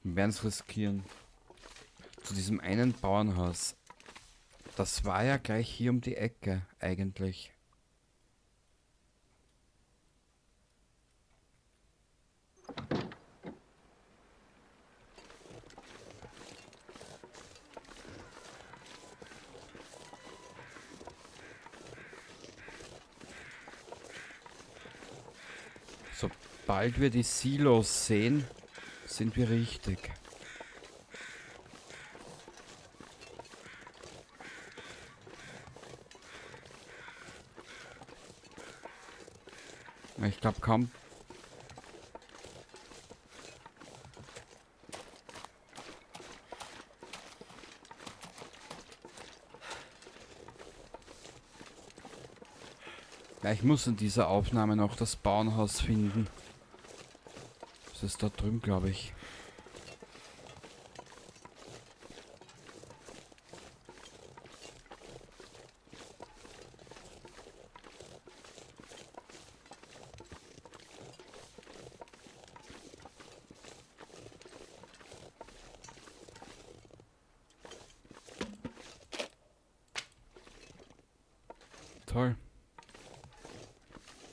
Wir werden es riskieren. Zu diesem einen Bauernhaus. Das war ja gleich hier um die Ecke eigentlich. Sobald wir die Silos sehen, sind wir richtig. Ich glaub kaum. Ja, ich muss in dieser Aufnahme noch das Bauernhaus finden. Das ist da drüben, glaub ich. Toll.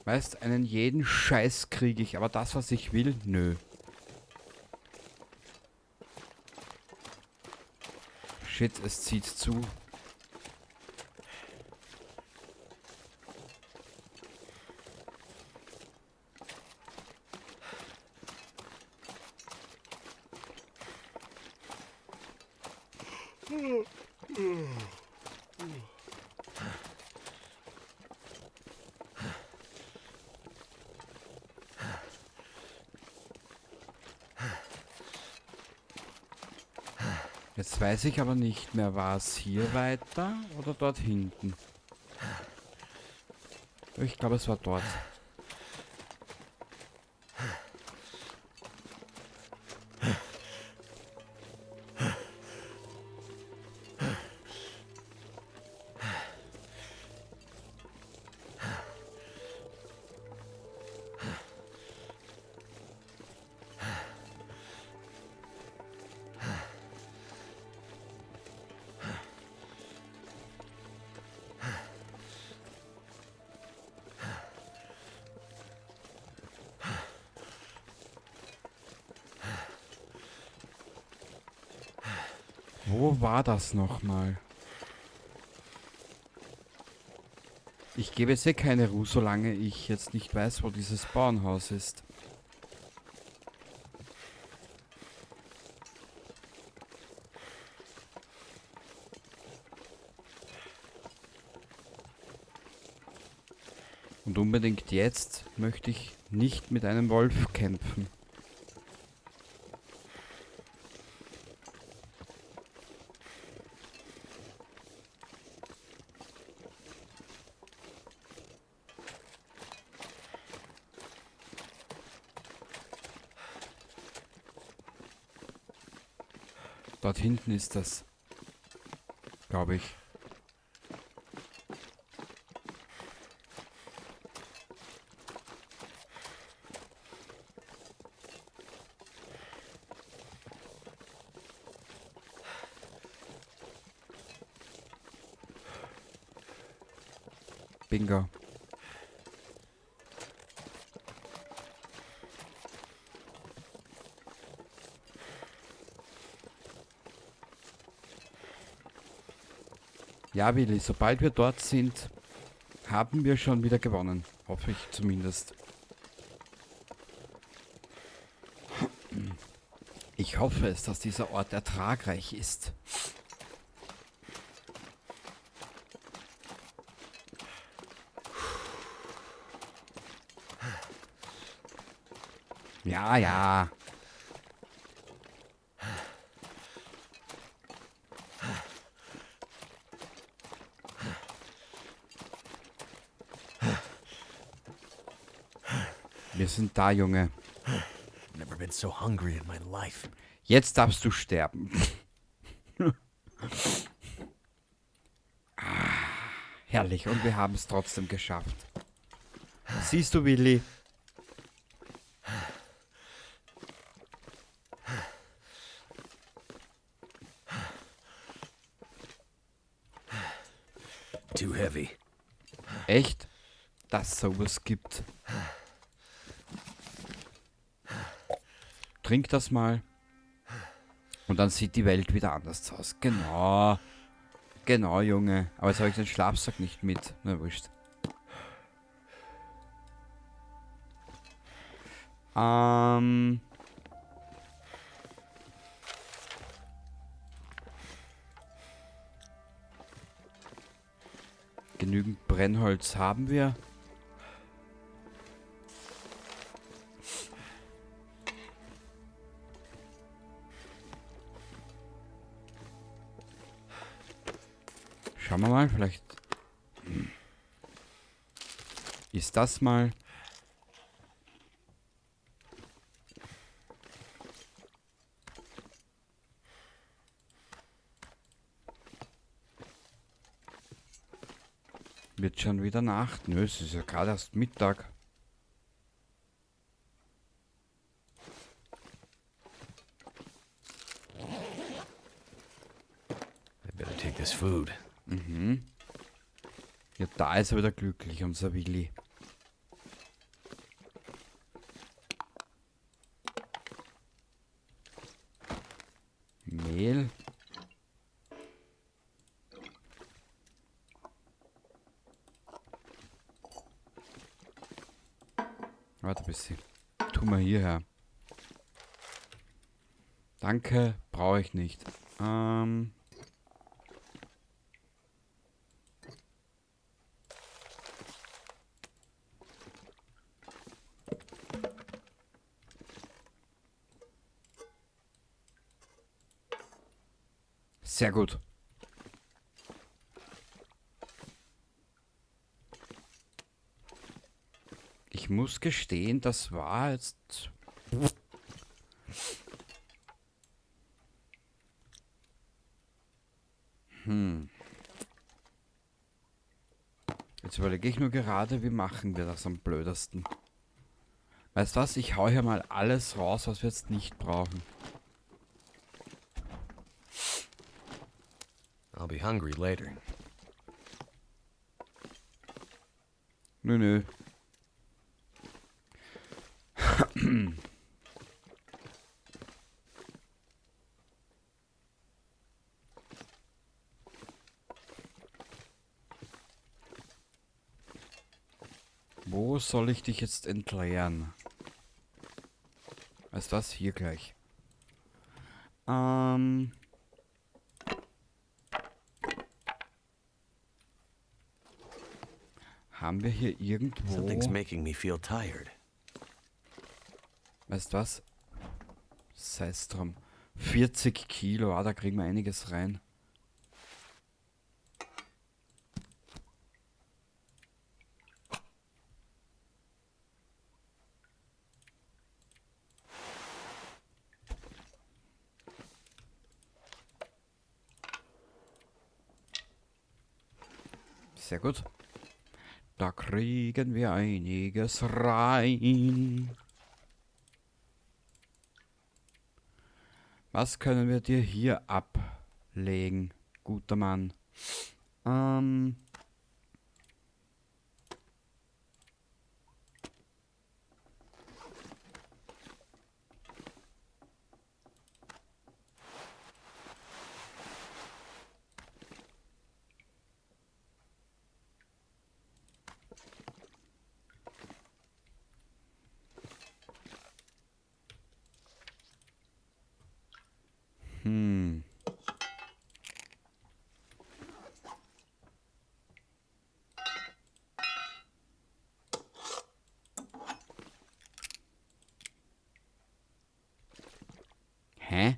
Weißt, einen jeden Scheiß krieg ich, aber das, was ich will, nö. Shit, es zieht zu. Jetzt weiß ich aber nicht mehr, war es hier weiter oder dort hinten? Ich glaube, es war dort. Wo war das nochmal? Ich gebe jetzt eh keine Ruhe, solange ich jetzt nicht weiß, wo dieses Bauernhaus ist. Und unbedingt jetzt möchte ich nicht mit einem Wolf kämpfen. Dort hinten ist das, glaub ich. Bingo. Ja, Willi, sobald wir dort sind, haben wir schon wieder gewonnen. Hoffe ich zumindest. Ich hoffe es, dass dieser Ort ertragreich ist. Ja, ja. Wir sind da, Junge. Never been so hungry in my life. Jetzt darfst du sterben. Ah, herrlich, und wir haben es trotzdem geschafft. Siehst du, Willi? Too heavy. Echt? Dass sowas gibt. Trink das mal. Und dann sieht die Welt wieder anders aus. Genau. Genau, Junge. Aber jetzt habe ich den Schlafsack nicht mit. Na, wurscht. Genügend Brennholz haben wir. Schauen wir mal, vielleicht ist das mal. Wird schon wieder Nacht. Nö, es ist ja gerade erst Mittag. I better take this food. Ja, da ist er wieder glücklich, unser Willi. Mehl. Warte ein bisschen. Tu mal hierher. Danke, brauche ich nicht. Sehr gut. Ich muss gestehen, das war jetzt... Jetzt überlege ich nur gerade, wie machen wir das am blödesten. Weißt du was? Ich hau hier mal alles raus, was wir jetzt nicht brauchen. I'll be hungry later. Nö, nö. Wo soll ich dich jetzt entleeren? Was ist das? Hier gleich. Haben wir hier irgendwo... Something's making me feel tired. Weißt du was? Sei's drum. 40 Kilo, da kriegen wir einiges rein. Sehr gut. Da kriegen wir einiges rein. Was können wir dir hier ablegen, guter Mann? Hä?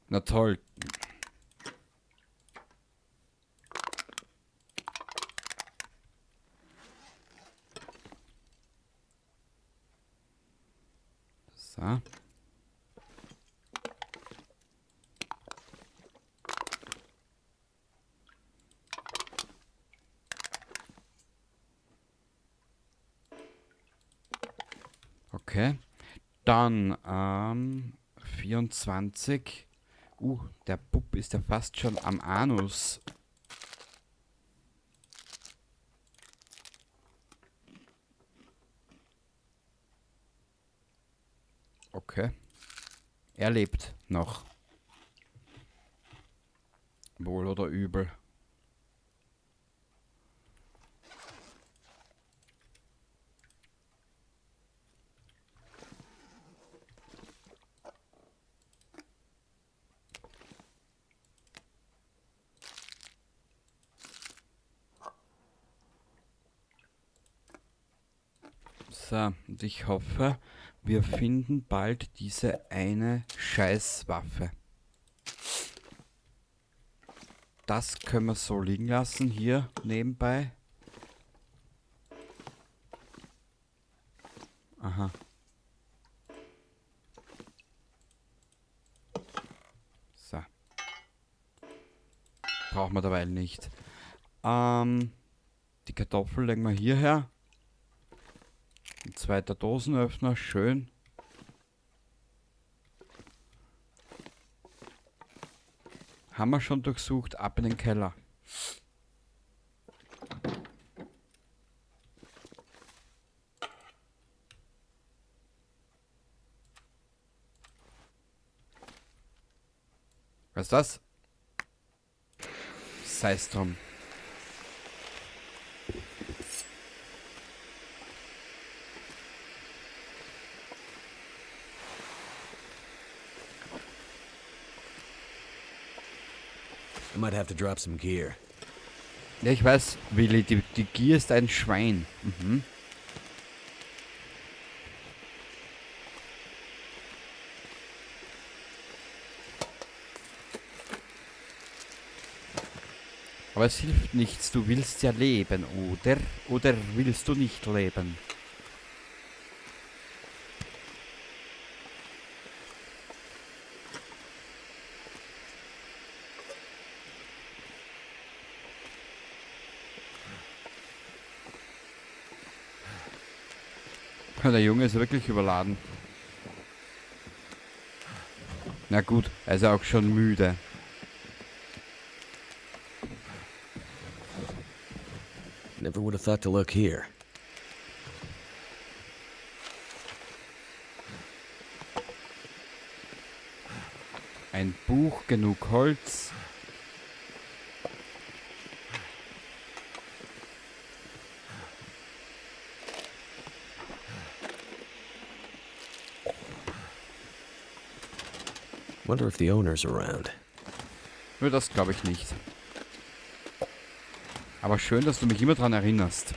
Na toll. So. Okay. Dann 24. Der Bub ist ja fast schon am Anus. Okay. Er lebt noch. Wohl oder übel. So, und ich hoffe, wir finden bald diese eine Scheißwaffe. Das können wir so liegen lassen, hier nebenbei. Aha. So. Brauchen wir derweil nicht. Die Kartoffel legen wir hierher. Ein zweiter Dosenöffner, schön. Haben wir schon durchsucht, ab in den Keller. Was ist das? Sei's drum. I might have to drop some gear. Ja, ich weiß, Willi, die Gier ist ein Schwein. Mhm. Aber es hilft nichts, du willst ja leben, oder? Oder willst du nicht leben? Der Junge ist wirklich überladen. Na gut, er ist ja auch schon müde. Never would have thought to look here. Ein Buch, genug Holz. Wonder if the owner's around. Nur das glaube ich nicht. Aber schön, dass du mich immer dran erinnerst.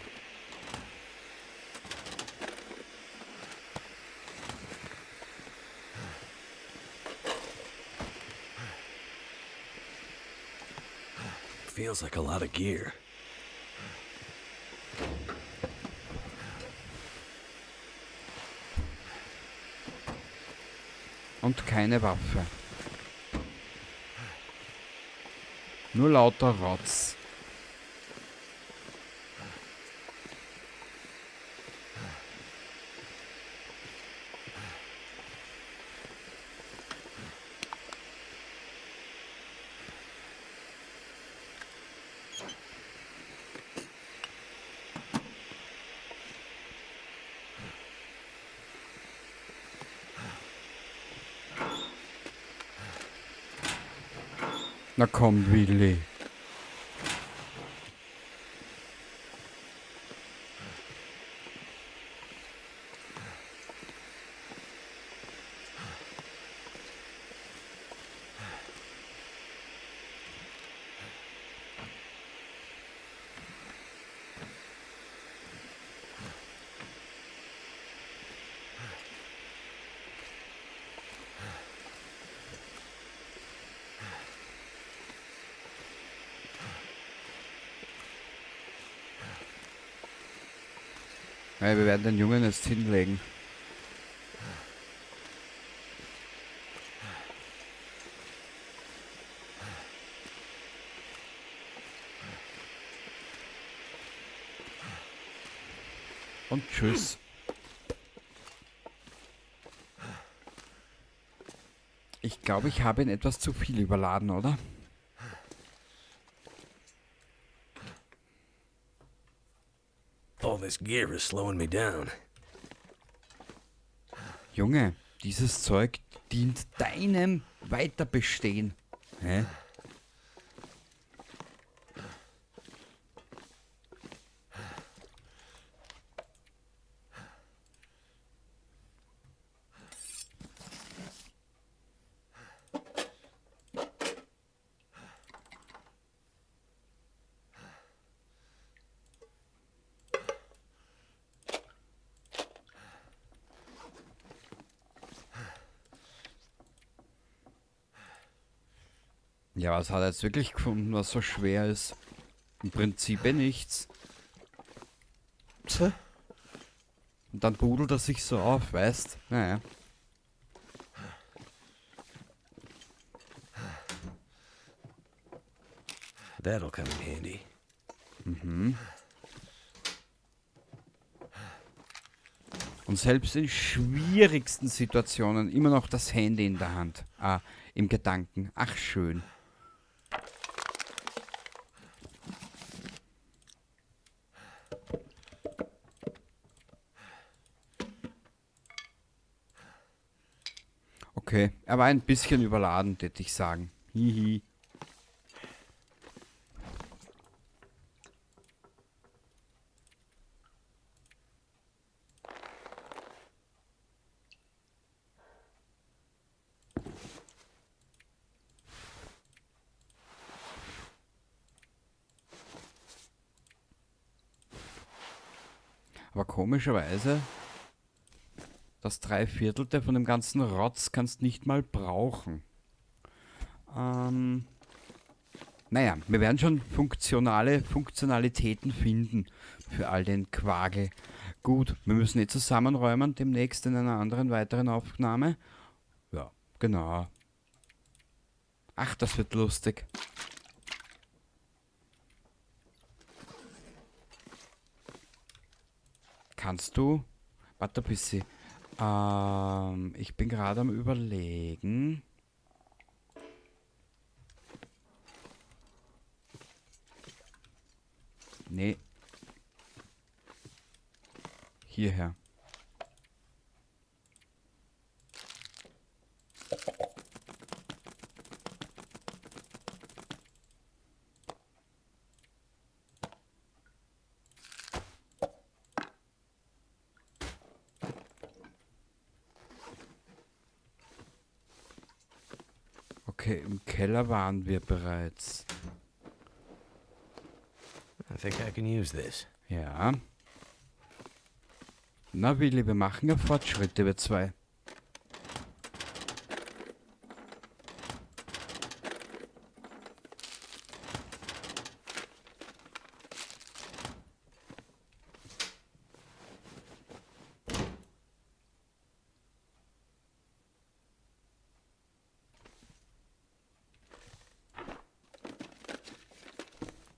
Feels like a lot of gear. Und keine Waffe. Nur lauter Rotz. Na komm, Willi. Ja, wir werden den Jungen jetzt hinlegen. Und tschüss. Ich glaube, ich habe ihn etwas zu viel überladen, oder? All this gear is slowing me down. Junge, dieses Zeug dient deinem Weiterbestehen. Hä? Ja, was hat er jetzt wirklich gefunden, was so schwer ist? Im Prinzip eh nichts. Tja. Und dann pudelt er sich so auf, weißt? Naja. That'll come in handy. Und selbst in schwierigsten Situationen immer noch das Handy in der Hand. Ah, im Gedanken. Ach, schön. Okay, er war ein bisschen überladen, hätte ich sagen. Hihi. Aber komischerweise, das Dreiviertelte von dem ganzen Rotz kannst nicht mal brauchen. Naja, wir werden schon Funktionalitäten finden für all den Quagel. Gut, wir müssen eh zusammenräumen demnächst in einer anderen weiteren Aufnahme. Ja, genau. Ach, das wird lustig. Kannst du? Warte ein bisschen. Ich bin gerade am Überlegen. Nee. Hierher. Okay, im Keller waren wir bereits. I think I can use this. Ja. Na Willi, wir machen ja Fortschritte, wir zwei.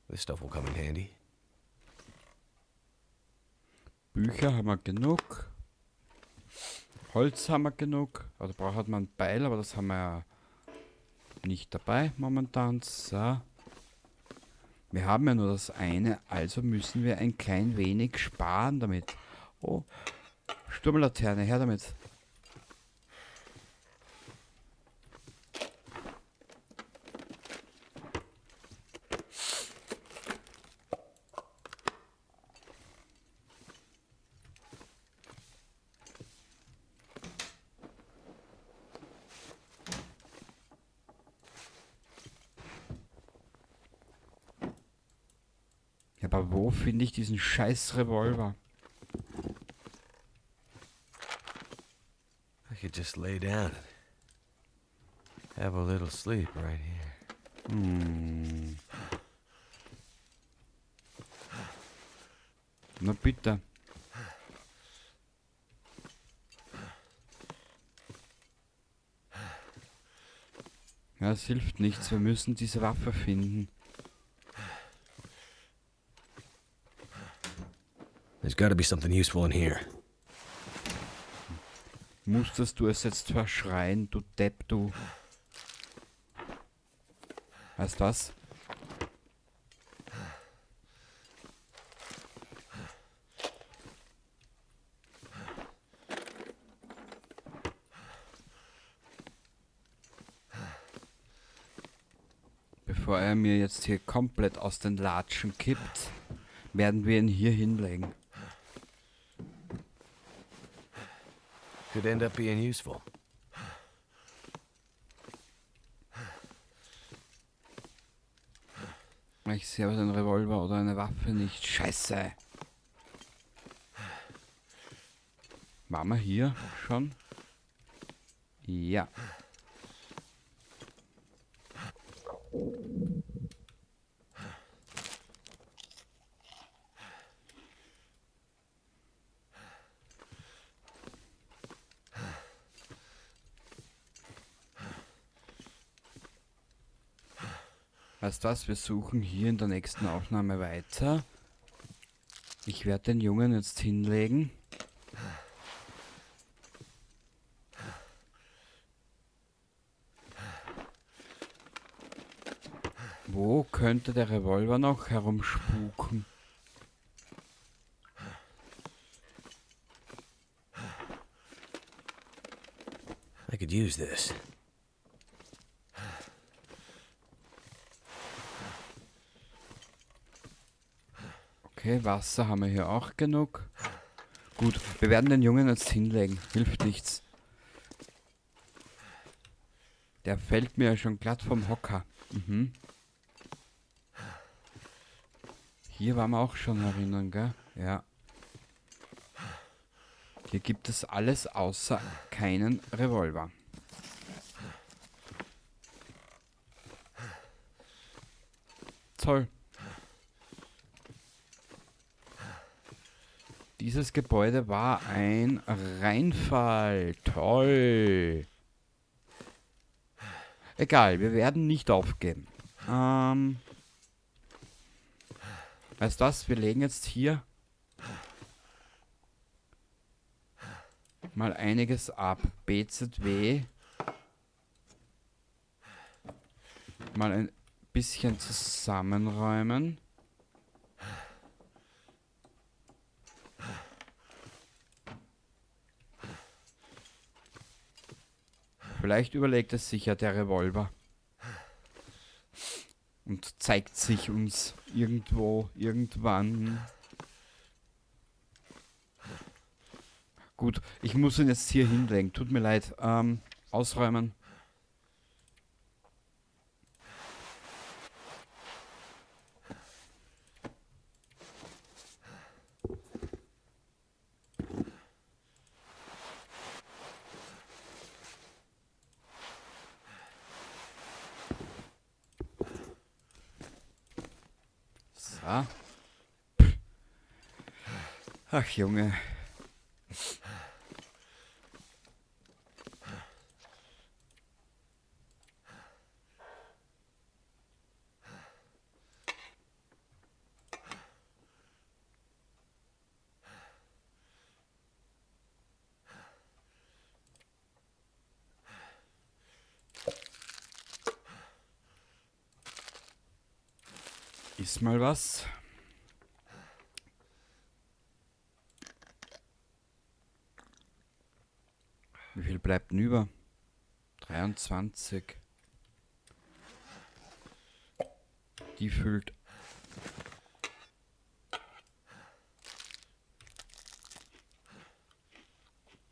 This stuff will come in handy. Bücher haben wir genug. Holz haben wir genug. Also braucht man ein Beil, aber das haben wir ja nicht dabei momentan. So. Wir haben ja nur das eine, also müssen wir ein klein wenig sparen damit. Oh, Sturmlaterne, her damit. Ja, aber wo finde ich diesen scheiß Revolver? I could just lay down and have a little sleep right here. Na bitte. Ja, es hilft nichts. Wir müssen diese Waffe finden. There's got to be something useful in here. Musstest du es jetzt verschreien, du Depp, du. Weißt du was? Bevor er mir jetzt hier komplett aus den Latschen kippt, werden wir ihn hier hinlegen. Could end up being useful. Ich sehe aber den Revolver oder eine Waffe nicht. Scheiße! Waren wir hier schon? Ja. Weißt du was, wir suchen hier in der nächsten Aufnahme weiter. Ich werde den Jungen jetzt hinlegen. Wo könnte der Revolver noch herumspuken? I could use this. Okay, Wasser haben wir hier auch genug. Gut, wir werden den Jungen jetzt hinlegen. Hilft nichts. Der fällt mir ja schon glatt vom Hocker. Hier waren wir auch schon erinnern, gell? Ja. Hier gibt es alles außer keinen Revolver. Toll. Dieses Gebäude war ein Reinfall. Toll. Egal, wir werden nicht aufgeben. Weißt du was? Wir legen jetzt hier mal einiges ab. BZW. Mal ein bisschen zusammenräumen. Vielleicht überlegt es sich ja der Revolver. Und zeigt sich uns irgendwo, irgendwann. Gut, ich muss ihn jetzt hier hinlegen. Tut mir leid. Ausräumen. So. Ach, Junge. Ist mal was. Wie viel bleibt denn über? 23. Die füllt.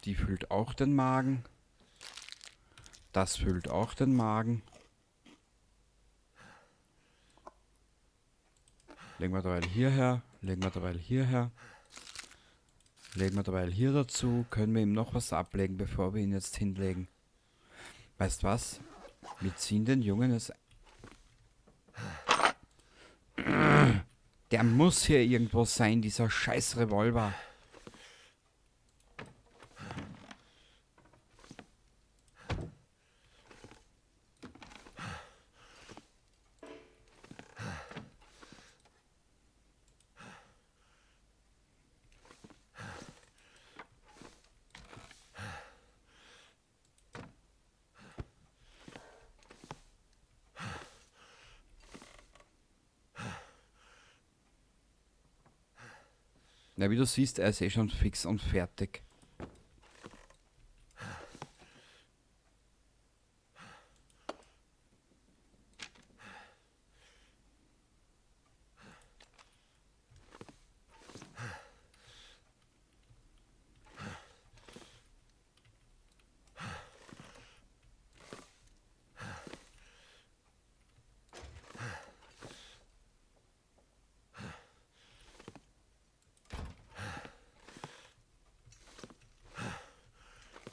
Die füllt auch den Magen. Das füllt auch den Magen. Legen wir derweil hierher, legen wir derweil hierher, legen wir derweil hier dazu. Können wir ihm noch was ablegen, bevor wir ihn jetzt hinlegen? Weißt was? Wir ziehen den Jungen jetzt... Der muss hier irgendwo sein, dieser scheiß Revolver. Na, wie du siehst, er ist eh schon fix und fertig.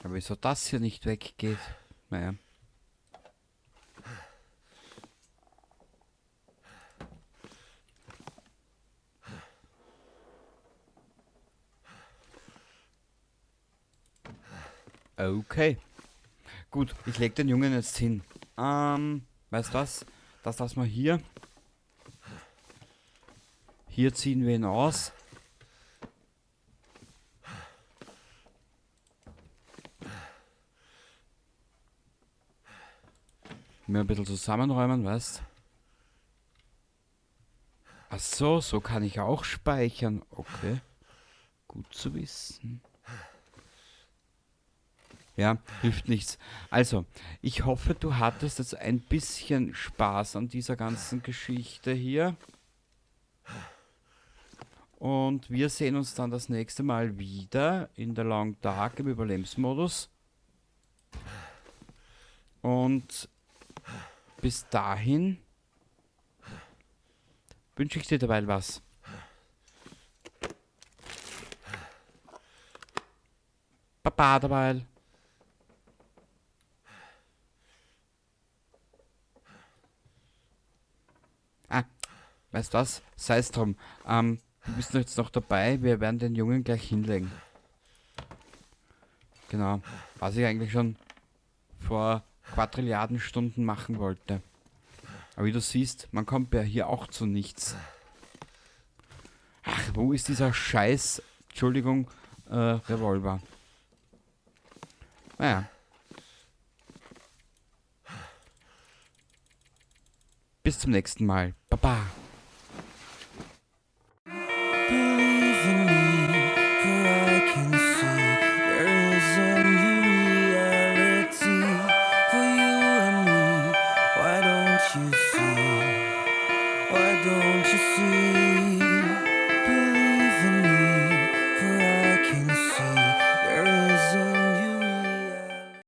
Aber wieso das hier nicht weggeht? Naja. Okay. Gut, ich leg den Jungen jetzt hin. Weißt du was? Das lassen wir hier. Hier ziehen wir ihn aus. Mir ein bisschen zusammenräumen, weißt? Ach so, so kann ich auch speichern. Okay. Gut zu wissen. Ja, hilft nichts. Also, ich hoffe, du hattest jetzt ein bisschen Spaß an dieser ganzen Geschichte hier. Und wir sehen uns dann das nächste Mal wieder in The Long Dark im Überlebensmodus. Und bis dahin wünsche ich dir derweil was. Baba derweil. Ah, weißt du was? Sei's drum. Du bist jetzt noch dabei. Wir werden den Jungen gleich hinlegen. Genau. Was ich eigentlich schon vor Quadrilliarden Stunden machen wollte. Aber wie du siehst, man kommt ja hier auch zu nichts. Ach, wo ist dieser Scheiß, Entschuldigung, Revolver? Naja. Bis zum nächsten Mal. Baba.